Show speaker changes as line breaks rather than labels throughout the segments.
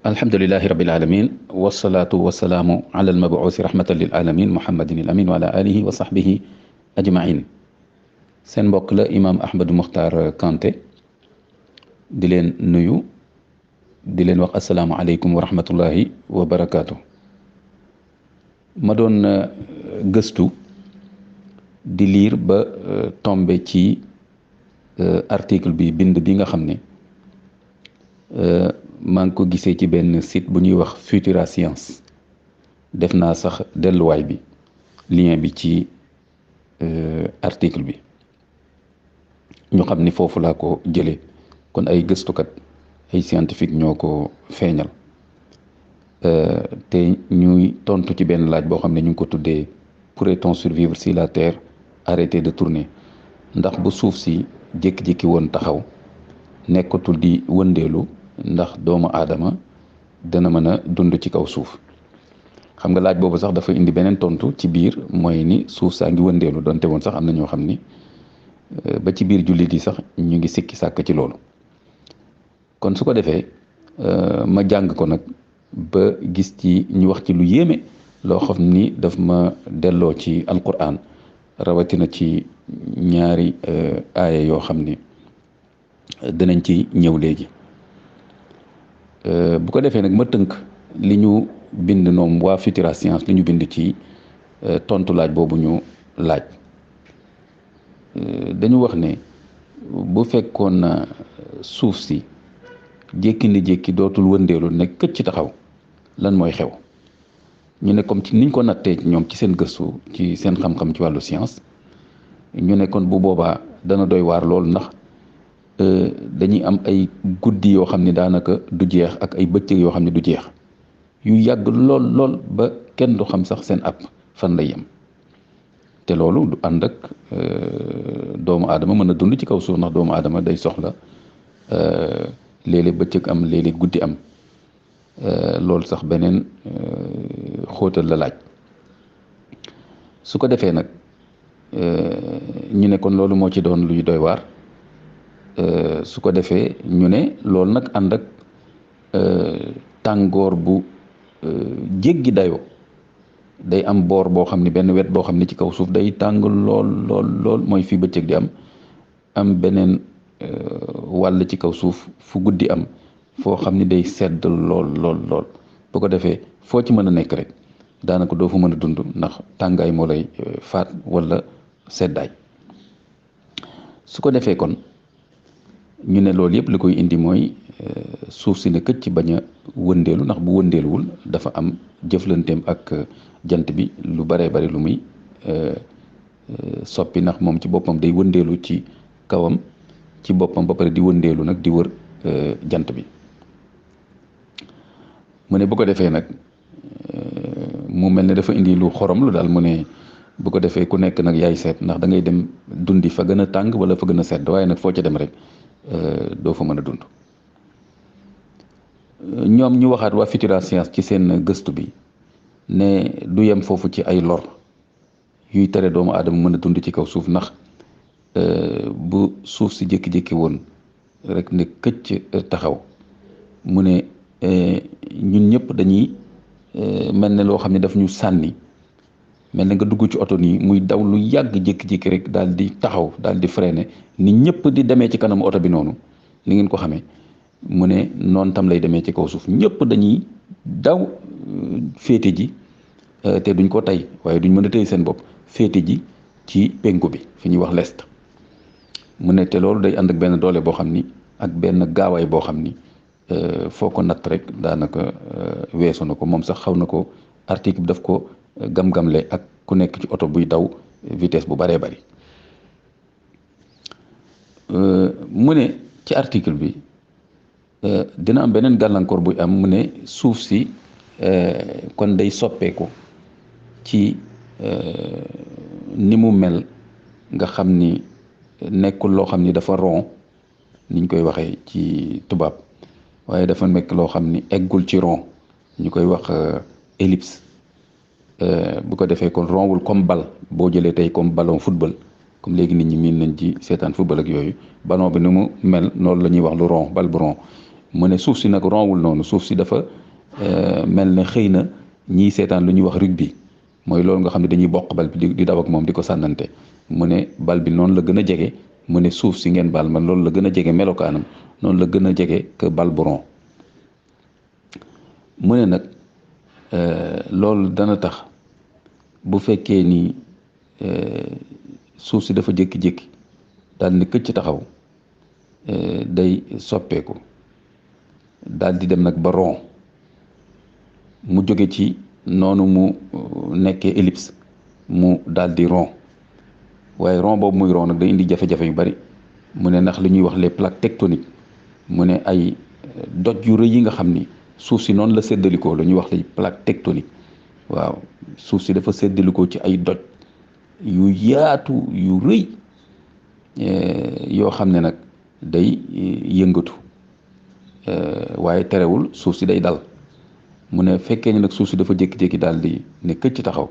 alhamdulilahi rabbil alamin wasalaatu wasalaamu ala almabuusi rahmatan lil alamin muhammadin al amin wa ala alihi wa sahbihi ajmain seen mbokk la imam Ahmadou Mokhtar Kanté di leen nuyu di leen wax asalaamualeykum wa rahmatullahi wa barakaatu. ma doon gëstu di liir ba tombe ci article bi bind bi nga xam ne maa ngi ko gisee ci benn site bu ñuy wax Futura Science. def naa sax delluwaay bi lien bi ci article bi ñu xam ni foofu laa ko jëlee kon ay gëstukat ay scientifique ñoo ko feeñal te ñuy tontu ci benn laaj boo xam ne ñu ngi ko tuddee pourrait-on survivre si la terre arrêtait de tourner, ndax bu suuf si jékki-jékki woon taxaw nekkatul di wëndeelu ndax doomu aadama dana mën a dund ci kaw suuf. xam nga laaj boobu sax dafa indi beneen tontu ci biir, mooy ni suuf saa ngi wëndeelu, donte woon sax am na ñoo xam ni ba ci biir jullit yi sax ñu ngi sikki sàkk ci loolu. kon su ko defee ma jàng ko nag ba gis ci ñu wax ci lu yéeme loo xam ni daf ma delloo ci alquran, rawatina ci ñaari aaya yoo xam ni dinañ ci ñëw léegi. bu ko defee nag ma tënk li ñu bind noom waa Futura Science li ñu bind ci tontu laaj boobu ñu laaj. dañu wax ne bu fekkoon na suuf si jékki ni jékki dootul wëndeelu ne këcc ci taxaw, lan mooy xew. ñu ne comme ci niñ ko nattee ñoom ci seen gëstu ci seen xam-xam ci wàllu science, ñu ne kon bu boobaa dana doy waar lool, ndax dañuy am ay guddi yoo xam ne daanaka du jeex ak ay bëccëg yoo xam ne du jeex, yu yàgg lool lool ba kenn du xam sax seen app fan lay yem. te loolu du ànd ak doomu aadama mën a dund ci kaw suuf, ndax doomu aadama day soxla léeg-léeg bëccëg am, léeg-léeg guddi am. loolu sax beneen xóotal la laaj. su ko defee nag ñu ne kon loolu moo ci doon luy doy waar. su ko defee ñu ne loolu nag ànd ak tàngoor bu jéggi dayoo. day am boor boo xam ni, benn wet boo xam ni ci kaw suuf day tàng lool lool lool, mooy fii bëccëg di am beneen wàll ci kaw suuf fu guddi am, foo xam ni day sedd lool lool lool. bu ko defee foo ci mën a nekk rek daanaka doo fa mën a dund, ndax tàngaay moo lay faat walla seddaay. su ko defee kon ñu ne loolu yëpp li koy indi mooy suuf si ne këcc ci bañ a wëndeelu, ndax bu wëndeeluwul dafa am jëflanteem ak jant bi lu baree bari lu muy soppi, ndax moom ci boppam day wëndeelu ci kawam ci boppam ba pare di wëndeelu nag di wër jant bi. mu ne bu ko defee nag mu mel ne dafa indi lu xorom lu daal. mu ne bu ko defee ku nekk nag yaay seet ndax da ngay dem dundi fa gën a tàng wala fa gën a sedd, waaye nag foo ca dem rek doo fa mën a dund. ñoom ñu waxaat waa Futura Science ci seen gëstu bi ne du yem foofu ci ay lor yuy tere doomu aadama mën a dund ci kaw suuf, ndax bu suuf si jékki-jékki woon rek ne këcc taxaw, mu ne ñun ñëpp dañuy mel ne loo xam ne daf ñu sànni, mel ne nga dugg ci oto nii muy daw lu yàgg, jékki-jékki rek daal di taxaw, daal di freiné, ni ñëpp di demee ci kanamu oto bi noonu ni ngeen ko xamee. mu ne noonu tam lay demee ci kaw suuf, ñëpp dañuy daw féete ji, te duñ ko tey, waaye duñ mën a tey seen bopp, féete ji ci penku bi fi ñuy wax l'est. mu ne te loolu day ànd ak benn doole boo xam ni, ak benn gaawaay boo xam ni foo ko natt rek daanaka weesu na ko. moom sax xaw na ko, article bi daf ko gam-gamle ak ku nekk ci oto buy daw vitesse bu baree bari. mu ne ci article bi dina am beneen gàllankoor buy am. mu ne suuf si kon day soppeeku ci ni mu mel, nga xam ni nekkul loo xam ni dafa rond niñ koy waxee ci tubaab, waaye dafa nekk loo xam ni eggul ci rond, ñu koy wax ellipse. bu ko defee kon rondwul comme bal. boo jëlee tey comme ballon football, comme léegi nit ñi miin nañ ci seetaan football ak yooyu, ballon bi ni mu mel noonu la ñuy wax lu rond, bal bu rond. mu ne suuf si nag ronwul noonu, suuf si dafa mel ne xëy na ñiy seetaan lu ñuy wax rugby mooy loolu nga xam ne dañuy bokk bal bi di daw ak moom di ko sànnante. mu ne bal bi noonu la gën a jege, mu ne suuf si ngeen baal man loolu la gën a jege melokaanam, noonu la gën a jege que bal bu rond. mu ne nag loolu dana tax bu fekkee ni suuf si dafa jékki-jékki daal ni këcc taxaw, day soppeeku daal di dem nag ba rond, mu jóge ci noonu mu nekkee ellipse mu daal di rond. waaye rond boobu muy rond nag day indi jafe-jafe yu bari. mu ne ndax li ñuy wax les plaques tectoniques, mu ne ay doj yu rëy yi nga xam ni suuf si noonu la séddalikoo la ñuy wax les plaques tectoniques. waaw suuf si dafa séddalikoo ci ay doj yu yaatu yu rëy yoo xam ne nag day yëngatu, waaye terewul suuf si day dal. mu ne fekkee ni nag suuf si dafa jékki-jékki daal di ne këcc taxaw,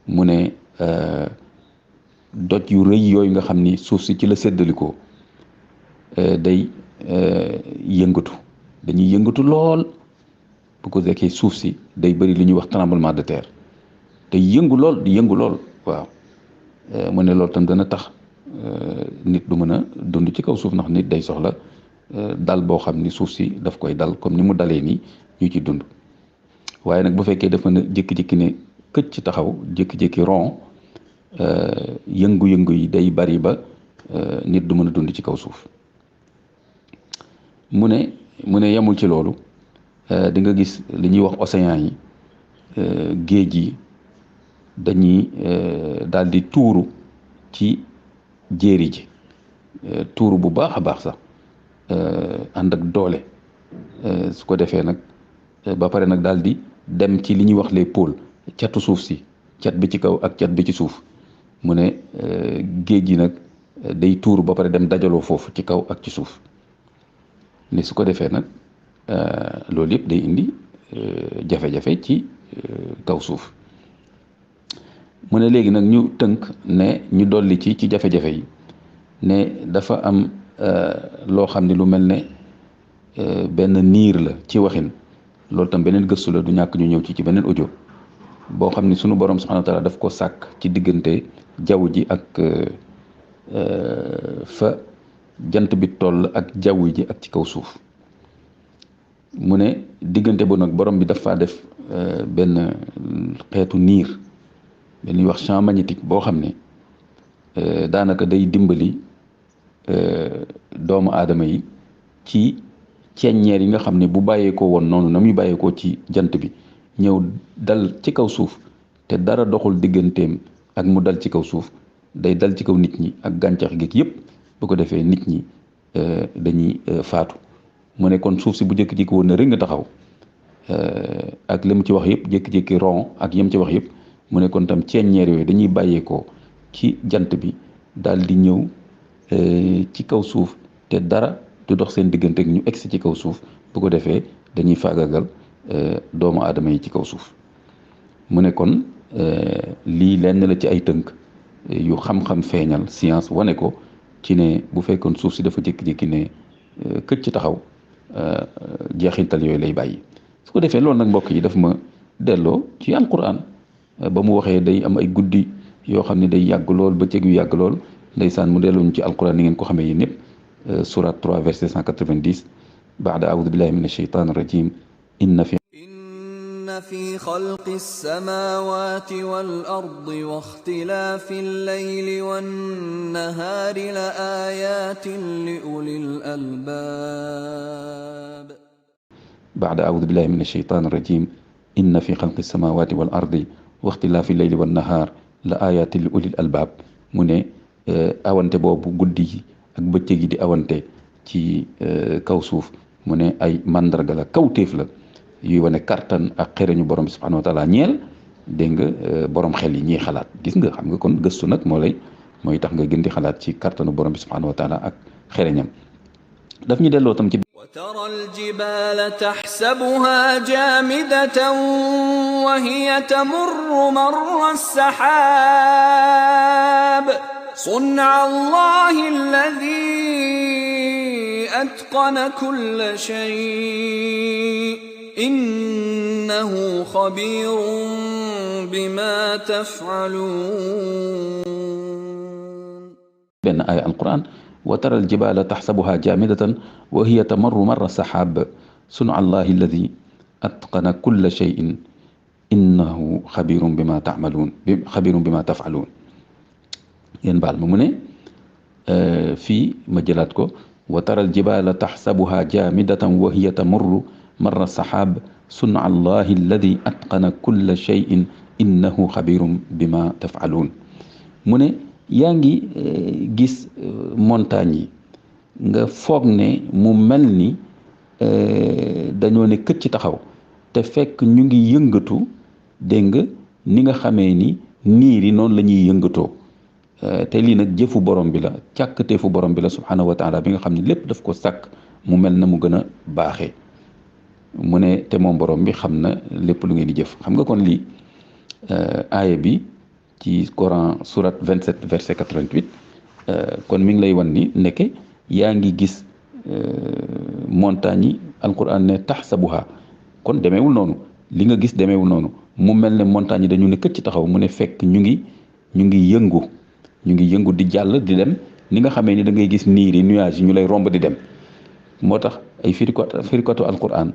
mu ne doj yu rëy yooyu nga xam ni suuf si ci la séddalikoo day yëngatu, dañuy yëngatu lool. bu ko defee suuf si day bëri li ñuy wax tremblement de terre, day yëngu lool di yëngu lool. waaw mu ne loolu tam dana tax nit du mën a dund ci kaw suuf, ndax nit day soxla dal boo xam ni suuf si daf koy dal comme ni mu dalee nii ñu ci dund. waaye nag bu fekkee dafa ne jékki-jékki ne këcc taxaw, jékki-jékki rond, yëngu-yëngu yi day bari ba nit du mën a dund ci kaw suuf. mu ne yemul ci loolu, di nga gis li ñuy wax océan yi, géej yi dañuy daal di tuuru ci jéeri ji, tuuru bu baax a baax sax, ànd ak doole. su ko defee nag ba pare nag daal di dem ci li ñuy wax les pôles, catu suuf si, cat bi ci kaw ak cat bi ci suuf. mu ne géej gi nag day tuuru ba pare dem dajaloo foofu ci kaw ak ci suuf. ne su ko defee nag loolu yëpp day indi jafe-jafe ci kaw suuf. mu ne léegi nag ñu tënk ne ñu dolli ci jafe-jafe yi ne dafa am loo xam ne lu mel ne benn niir la ci waxin. loolu tam beneen gëstu la, du ñàkk ñu ñëw ci beneen audio boo xam ni sunu borom subhanahu wa taala daf ko sàkk ci diggante jaww ji ak fa jant bi toll ak jaww ji ak ci kaw suuf. mu ne diggante bu nag borom bi dafa def benn xeetu niir, dañuy wax champ magnétique boo xam ne daanaka day dimbali doomu aadama yi ci ceññeer yi nga xam ne bu bàyyeekoo woon noonu na muy bàyyeekoo ci jant bi ñëw dal ci kaw suuf te dara doxul digganteem ak mu dal ci kaw suuf, day dal ci kaw nit ñi ak gàncax gi yépp. bu ko defee nit ñi dañuy faatu. mu ne kon suuf si bu jékki-jékki woon na rek nga taxaw ak li mu ci wax yëpp, jékki-jékki rond ak yem ci wax yëpp, mu ne kon tam ceeññeer yooyu dañuy bàyyeekoo ci jant bi daal di ñëw ci kaw suuf te dara du dox seen diggante ak ñu egsi ci kaw suuf. bu ko defee dañuy faagagal doomu aadama yi ci kaw suuf. mu ne kon lii lenn la ci ay tënk yu xam-xam feeñal, science wane ko ci ne bu fekkoon suuf si dafa jékki-jékki ne këcc taxaw, jeexintal yooyu lay bàyyi. su ko defee loolu nag mbokk yi daf ma delloo ci alquran ba mu waxee day am ay guddi yoo xam ne day yàgg lool, bëccëg yu yàgg lool. ndeysaan mu delloo ñu ci alquran ni ngeen ko xamee yéen ñëpp, surat 3 verset 190 baada aoudu billahi min ashaytan rajim inna
في خلق السماوات والأرض واختلاف الليل والنهار لآيات لأولي الألباب.
بعد أعوذ بالله من الشيطان الرجيم إن في خلق السماوات والأرض واختلاف الليل والنهار لآيات لأولي الألباب. mu ne awante boobu guddi gi ak bëccëg gi di awante ci kaw suuf, mu ne ay mandarga la, kawtéef la yuy wane kartan ak xereñu borom bi subhanahu wa taala ñeel, dégg nga borom xel yi ñiy xalaat. gis nga, xam nga kon gëstu nag mooy tax nga gën di xalaat ci kartanu borom bi subhanahu wa taala ak xereñam. daf ñu delloo tam ci
وترى الجبال تحسبها جامدة وهي تمر مر السحاب صنع الله الذي أتقن كل شيء إنه خبير بما تفعلون.
بين آية القرآن وترى الجبال تحسبها جامدة وهي تمر مر السحاب صنع الله الذي أتقن كل شيء إنه خبير بما تعملون خبير بما تفعلون. yéen baal ma mu ne fii ma jëlaat ko wa taral jibaala taxsabuha jaamidatan wa hiya tamurru marra saxaab sunna allahi alladi atqana kulla cheyin innahu xabirum bima tafaluun. mu ne yaa ngi gis montagne yi nga foog ne mu mel ni dañoo ne këcc taxaw te fekk ñu ngi yëngatu. dégg nga ni nga xamee ni niir yi noonu la ñuy yëngatoo te lii nag jëfu borom bi la càkkateefu borom bi la subhanahu wa taala bi nga xam ne lépp daf ko sàkk mu mel na mu gën a baaxee. mu ne te moom borom bi xam na lépp lu ngeen di jëf. xam nga kon lii aaya bi ci Coran surat 27 verset 88 kon mi ngi lay wan ni nekke yaa ngi gis montagne yi alquran ne taxsabuha kon demeewul noonu li nga gis demeewul noonu mu mel ne montagne yi dañu ne këcc taxaw mu ne fekk ñu ngi yëngu di jàll di dem ni nga xamee ni da ngay gis niir yi nuages yi ñu lay romb di dem. moo tax ay firikatu alquran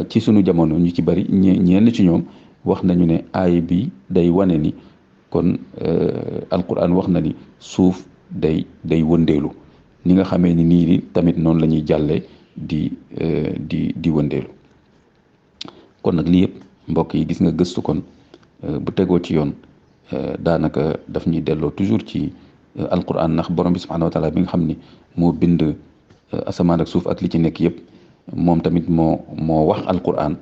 ci sunu jamono ñu ci bari ñenn ci ñoom wax nañu ne aaya bi day wane ni kon alquran wax na ni suuf day wëndeelu ni nga xamee ni niir yi tamit noonu la ñuy jàllee di wëndeelu. kon nag lii yëpp mbokk yi gis nga gëstu kon bu tegoo ci yoon daanaka daf ñuy delloo toujours ci alquran ndax borom bi subhanahu wa taala bi nga xam ni moo bind asamaan ak suuf ak li ci nekk yëpp moom tamit moo wax alquran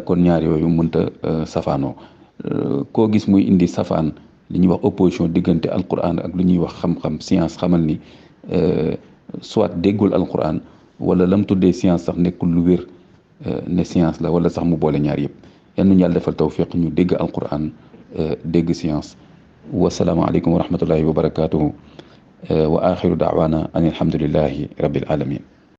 kon ñaar yooyu mënta safaanoo koo gis muy indi safaan li ñuy wax opposition diggante alquran ak lu ñuy wax xam-xam science xamal ni soit déggul alquran wala lam tuddee science sax nekkul lu wér ne science la wala sax mu boole ñaar yëpp. yal nañu yàlla defal tawfiq ñu dégg alquran dégg science. wasalaamaaleykum wa rahmatullahi wa barakaatuhu wa axiru daawaana an alhamdulillahi rabbil alamin.